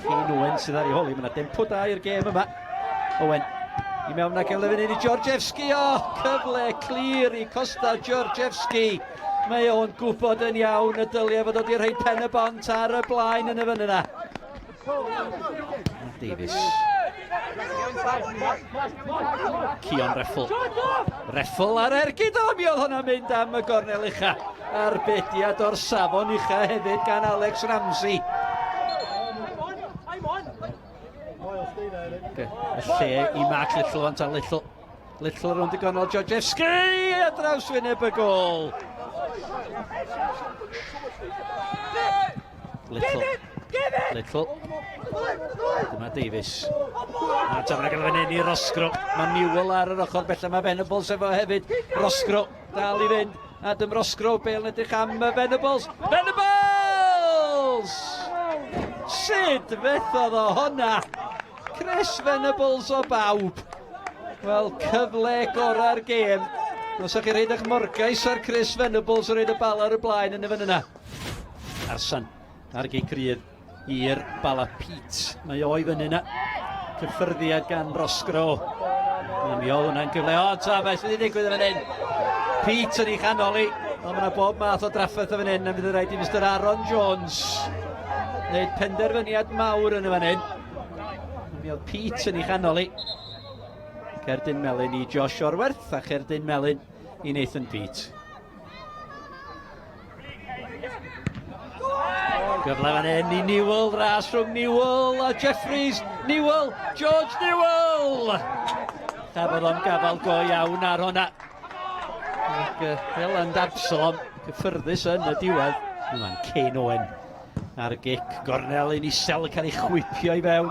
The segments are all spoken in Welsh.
Kane Owen sydd ar ei holi. Mae yna dempo da i'r gêm yma. Owen i mewn ag elefyn i Georgievski. O, cyfle clir i Costa Georgievski. Mae o'n gwybod yn iawn y dyliau fod wedi rhoi pen y bont ar y blaen yn y fan yna. Davies. Cion Reffel. Reffel ar ergyd o, mi oedd hwnna'n mynd am y gornel ucha. Arbediad o'r safon ucha hefyd gan Alex Ramsey. Y lle i Mark Little ond a Little. Little rownd y gornel, Georgievski a draws wyneb y gol. Little. Little. Dyma Davies. A dyma gael fan hyn i Rosgro. Mae Newell ar yr ochr bellaf. Mae Venables efo hefyd. Rosgro dal i fynd. Adam Rosgro, Bale yn edrych am y Venables. Venables! Sut fethodd o honna? Chris Venables o bawb. Wel, cyfle gorau'r gêm. Os ydych chi'n rhaid eich morgais ar Chris Venables yn rhaid y bal ar y blaen yn y fan yna. Arsan ar gic rydd i'r Bala Pete. Mae o i fyny yna. Cyffyrddiad gan Rosgro. A mi oedd hwnna'n gyfle. O, ta, beth sydd wedi digwydd yn fan hyn? Pete yn ei chanol i. Ond mae yna bob math o drafferth yn fan hyn. A fydd yn rhaid i Mr Aaron Jones wneud penderfyniad mawr yn y fan hyn. Mi oedd Pete yn ei chanol i. Cerdyn melyn i Josh Orwerth a cherdyn melyn i Nathan Pete. Gyfle fan hyn i Newell, ras rhwng Newell a Jeffries. Newell, George Newell! Chafodd o'n gafael go iawn ar hwnna. Ac uh, fel yn Absalom, cyffyrddus yn y diwedd. Mae'n Kane Owen ar y gic. Gornel yn isel yn cael ei chwipio i fewn.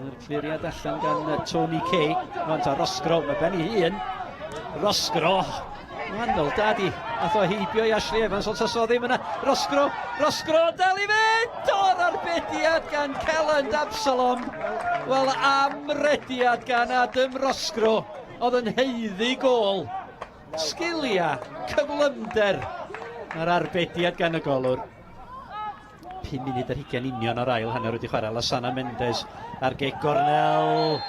Yr cliriad allan gan Tony Kay. Rwan ta Rosgro, mae ben ei hun. Rosgro, Wahanol dadi. Ath o heibio i Ashley Evans, ond saso ddim yna. Rosgro, Rosgro, dal i fynd! O'r arbediad gan Kelland Absalom. Wel, am rediad gan Adam Rosgro. Oedd yn haeddu gôl. Sgiliau, cyflymder. Mae'r arbediad gan y golwr. 5 munud ar hugain union o'r ail hanner wedi chwarae. Lasana Mendes ar geg gornel.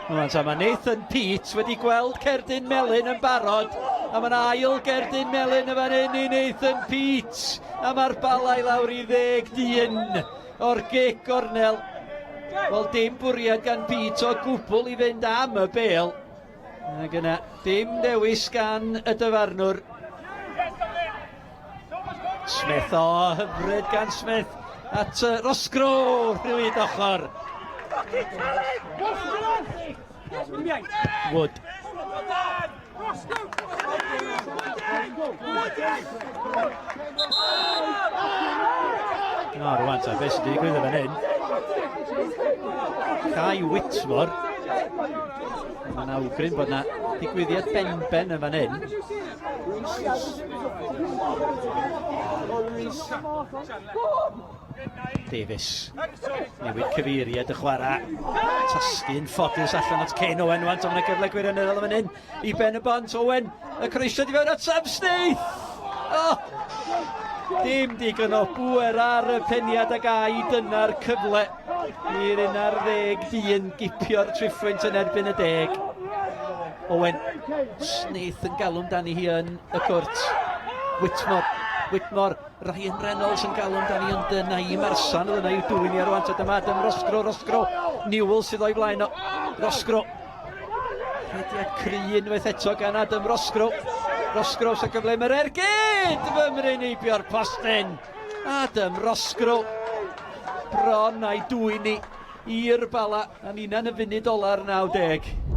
Rwan ta, mae Nathan Peat wedi gweld cerdyn melyn yn barod. A mae'n ail gerdyn melyn y fan hyn i Nathan Peat. A mae'r bala i lawr i ddeg dyn o'r geg gornel. Wel, dim bwriad gan Peat o gwbl i fynd am y bel. Ac yna, dim dewis gan y dyfarnwr. Smith, o, hyfryd gan Smith at uh, Rosgro, rhywyd ochr. Wood. O, rwan ta, beth sydd wedi digwydd yn fan hyn? Kai Whitmore. Mae'n awgrym bod yna digwyddiad benben yn fan hyn. Davies. Newid cyfeiriad y chwarae. Tasgu'n ffodus allan at Ken Owen. Wan, mae yna gyfle gwirioneddol yn fan hyn. I ben y bont, Owen. Y croesio di fewn at Sam Snaith. Oh! Dim digon o bŵer ar y peniad ag ai dyna'r cyfle i'r 11 dyn gipio'r triphwynt yn erbyn y deg. Owen Snaith yn galw amdani hi yn y cwrt. Whitmore, Whitmore, Ryan Reynolds yn galw amdani ond dyna i Marsan oedd yna i'w dwyn i ar wan. Dyma Adam Rosgro, Rosgro, Newell sydd o'i flaen o. Rosgro, Rhediad cry unwaith eto gan Adam Rosgro. Rosgro sy'n gyfle mae'r ergyd! Fymryn heibio'r postyn. Adam Rosgro. Bron a'i dwyn i i'r bala. A ni'n y funud ola'r 90.